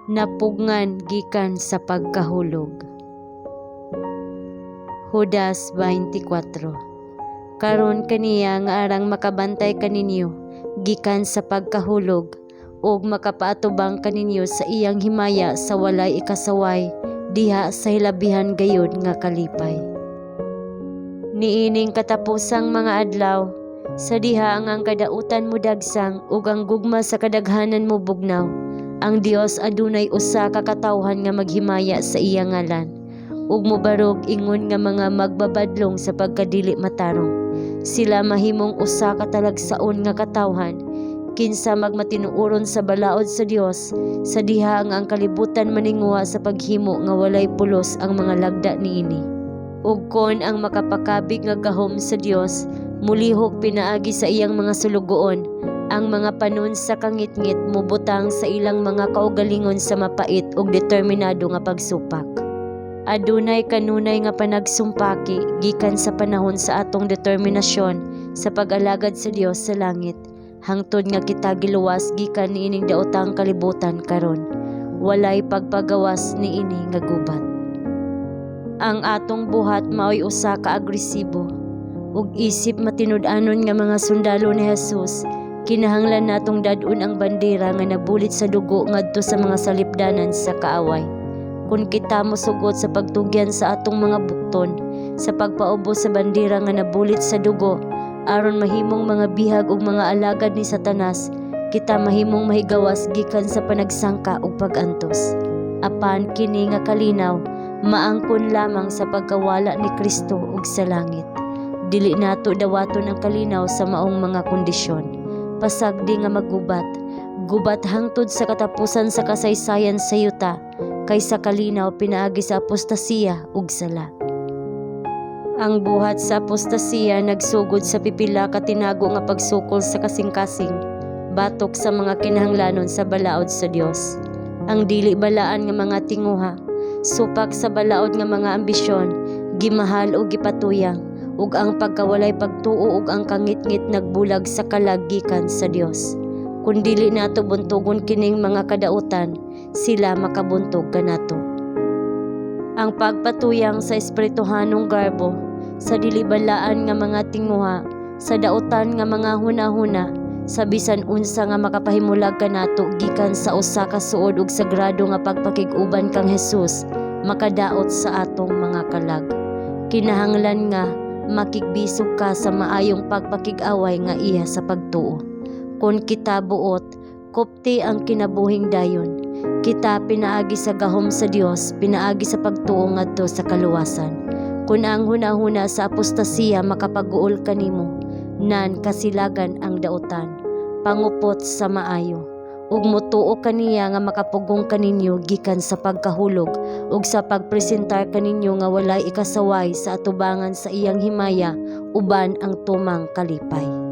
Napugngan gikan sa pagkahulog. Judas 24. Karon kaniya nga arang makabantay kaninyo gikan sa pagkahulog ug makapaatubang kaninyo sa iyang himaya sa walay ikasaway diha sa hilabihan gayud nga kalipay. Niining katapusang mga adlaw, sa diha nga ang kadautan modagsang ug ang gugma sa kadaghanan mobugnaw, ang Dios adunay usa ka katawhan nga maghimaya sa iyang ngalan ug mobarog ingon nga mga magbabadlong sa pagkadili matarong. Sila mahimong usa ka talagsaon nga katawhan kinsa magmatinuoron sa balaod sa Dios sa diha nga ang kalibutan maninguha sa paghimo nga walay pulos ang mga lagda niini. Ug kon ang makapakabig nga gahom sa Dios mulihok pinaagi sa iyang mga sulugoon, ang mga panon sa kangitngit mobutang sa ilang mga kaugalingon sa mapait ug determinado nga pagsupak. Adunay kanunay nga panagsumpaki gikan sa panahon sa atong determinasyon sa pag-alagad sa Dios sa langit hangtod nga kita giluwas gikan niining daotang kalibutan karon. Walay pagpagawas niini nga gubat. Ang atong buhat maoy usa ka agresibo ug isip matinud-anon nga mga sundalo ni Jesus, kinahanglan natong dad-on ang bandera nga nabulit sa dugo ngadto sa mga salipdanan sa kaaway. Kung kita mosugot sa pagtugyan sa atong mga bukton sa pagpaubos sa bandera nga nabulit sa dugo aron mahimong mga bihag ug mga alagad ni Satanas, kita mahimong mahigawas gikan sa panagsangka ug pag-antos. Apan kini nga kalinaw maangkon lamang sa pagkawala ni Kristo ug sa langit. Dili nato dawaton ang kalinaw sa maong mga kondisyon. Pasagdi nga maggubat, gubat hangtod sa katapusan sa kasaysayan sa yuta kaysa kalinaw pinaagi sa apostasiya ug sala. Ang buhat sa apostasiya nagsugod sa pipila ka tinago nga pagsukol sa kasing-kasing batok sa mga kinahanglanon sa balaod sa Dios. Ang dili balaan nga mga tinguha, supak sa balaod nga mga ambisyon, gimahal o gipatuyang, ug ang pagkawalay pagtuo ug ang kangitngit nagbulag sa kalag gikan sa Dios. Kun dili nato buntugon kining mga kadautan, sila makabuntog kanato. Ang pagpatuyang sa espirituhanong garbo, sa dili balaan nga mga tinguha, sa dautan nga mga hunahuna, sa bisan unsa nga makapahimulag kanato gikan sa usa ka suod ug sagrado nga pagpakig-uban kang Jesus, makadaot sa atong mga kalag. Kinahanglan nga makigbisog ka sa maayong pagpakig-away nga iya sa pagtuo. Kon kita buot, kupti ang kinabuhing dayon. Kita pinaagi sa gahom sa Dios, pinaagi sa pagtuo ngadto sa kaluwasan. Kun ang hunahuna sa apostasiya makapaguol kanimo, nan kasilagan ang dautan. Pangupot sa maayo ug motuo kaniya nga makapugong kaninyo gikan sa pagkahulog ug sa pagpresentar kaninyo nga walay ikasaway sa atubangan sa iyang himaya uban ang tumang kalipay.